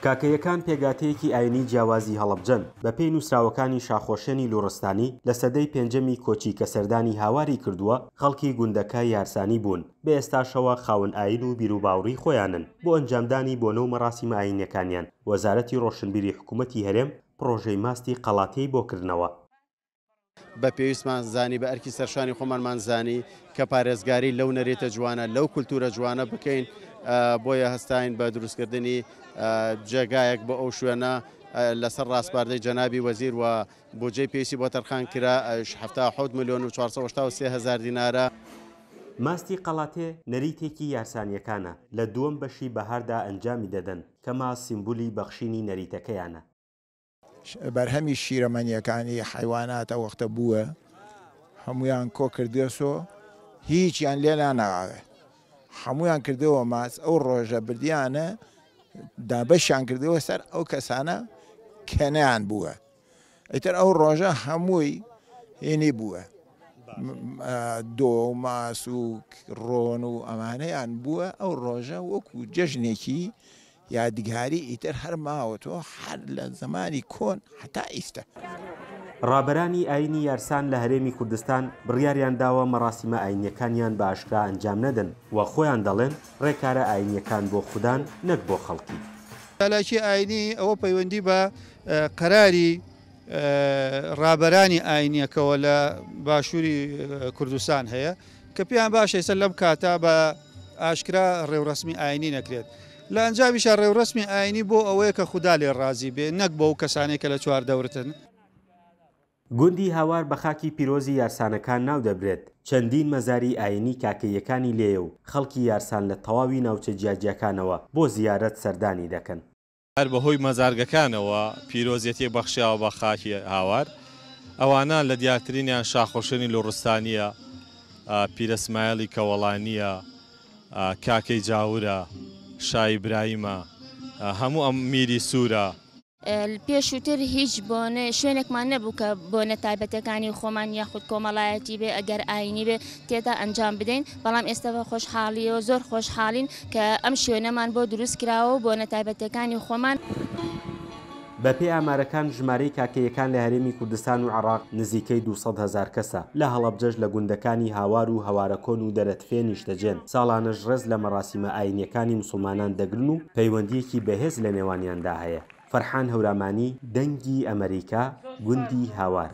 کاکەییەکان پێکهاتەیەکی ئایینی جیاوازی هەڵەبجەن، بەپێی نووسراوەکانی شاخۆشێنی لوڕستانی لە سەدەی پێنجەمی کۆچی کە سەردانی هاواری کردووە، خەڵکی گوندەکە یارسانی بوون، بە ئێستاشەوە خاوەن ئایین و بیروباوڕی خۆیانن، بۆ ئەنجامدانی بۆنە و مەڕاسیمە ئایینیەکانیان، وەزارەتی ڕۆشنبیری حکوومەتی هەرێم پڕۆژەی ماستی قەڵاتێی بۆ کردنەوە. بە پێویستمان زانی، بە ئەرکی سەرشانی خۆمانمان زانی کە پارێزگاری لەو نەریتە جوانە، لەو کولتوورە جوانە بکەین، بۆیە هەستاین بە دروستکردنی جێگایەک بۆ ئەو شوێنە لەسەر ڕاسپاردەی جەنابی وەزیر و بودجەی پێویستی بۆ تەرخان کرا، ئەویش 77 ملیۆن و 483 هەزار دینارە. ماستی قەڵاتێ نەریتێکی یارسانییەکانە، لە دووەم بەشی بەهاردا ئەنجامی دەدەن، کە ماست سیمبولی بەخشینی نەریتەکەیانە. بەرهەمی شیرەمەنیەکانی حەیوانات ئەو وەختە بووە هەموویان کۆ کردێسۆ هیچیان لێ ناناوێ هەموویان کردەوە ماس ئەو ڕۆژە بردیانە دابەشیان کردەوە سەر ئەو کەسانە کە نەیان بووە ئیتر ئەو ڕۆژە هەمووی هینی بووە دۆ و ماس و ڕۆن و ئەمانەیان بووە ئەو ڕۆژە وەکو جەژنێکی یادگاری ئیتر هەر ماوەتەوە هەر لە زەمانی کۆن هەتا ئیستە. ڕابەرانی ئایینی یارسان لە هەرێمی کوردستان بڕیاریان داوە مەڕاسیمە ئایینیەکانیان بە ئاشکرا ئەنجام نەدەن و خۆیان دەڵێن ڕێکارە ئایینیەکان بۆ خودان نەک بۆ خەڵکی. چالاکی ئایینی ئەوە پەیوەندی بە قەراری ڕابەرانی ئایینیەکەوە لە باشووری کوردستان هەیە کە پێیان باشە ئێستا لەم کاتە بە ئاشکرا ڕێوڕەسمی ئایینی نەکرێت. لە ئەنجامیشا ڕێوڕەسمی ئایینی بۆ ئەوەیە کە خودا لێ ڕازی بێ نەک بەو کەسانەی کە لە چواردەورتن. گوندی هاوار بە خاکی پیرۆزی یارسانەکان ناو دەبرێت، چەندین مەزاری ئایینی کاکەییەکانی لێیە و خەڵکی یارسان لە تەواوی ناوچە جیاجیاکانەوە بۆ زیارەت سەردانی دەکەن. هەر بەهۆی مەزارگەکانەوە پیرۆزیەتیەک بەخشیاوە بە خاکی هاوار، ئەوانە لە دیارترینیان شاخۆشێنی لوڕستانیە، پیرە سمایڵی کەوەڵانیە، کاکەی جاورە، شای برایمە، هەموو ئەم میری سوورە. پێشووتر هیچ بۆنە شوێنێکمان نەبوو کە بۆنە تایبەتەکانی خۆمان یاخود کۆمەڵایەتی بێ ئەگەر ئاینی بێ تێدا ئەنجام بدەین بەڵام ئێستا بە خۆشحاڵیەوە زۆر خۆشحاڵین کە ئەم شوێنەمان بۆ دروست کراوە و بۆنە تایبەتەکانی خۆمان. بەپێی ئامارەکان ژمارەی کاکەییەکان لە هەرێمی کوردستان و عێراق نزیکەی 200 هەزار کەسە، لە هەڵەبجەش لە گوندەکانی هاوار و هەوارەکۆن و دەرەتفێ نیشتەجێن، ساڵانەش ڕێز لە مەراسیمە ئاینییەکانی موسڵمانان دەگرن و پەیوەندییەکی بەهێز لە نێوانیاندا هەیە. فەرحان هەورامانی، دەنگی ئەمەریکا، گوندی هاوار.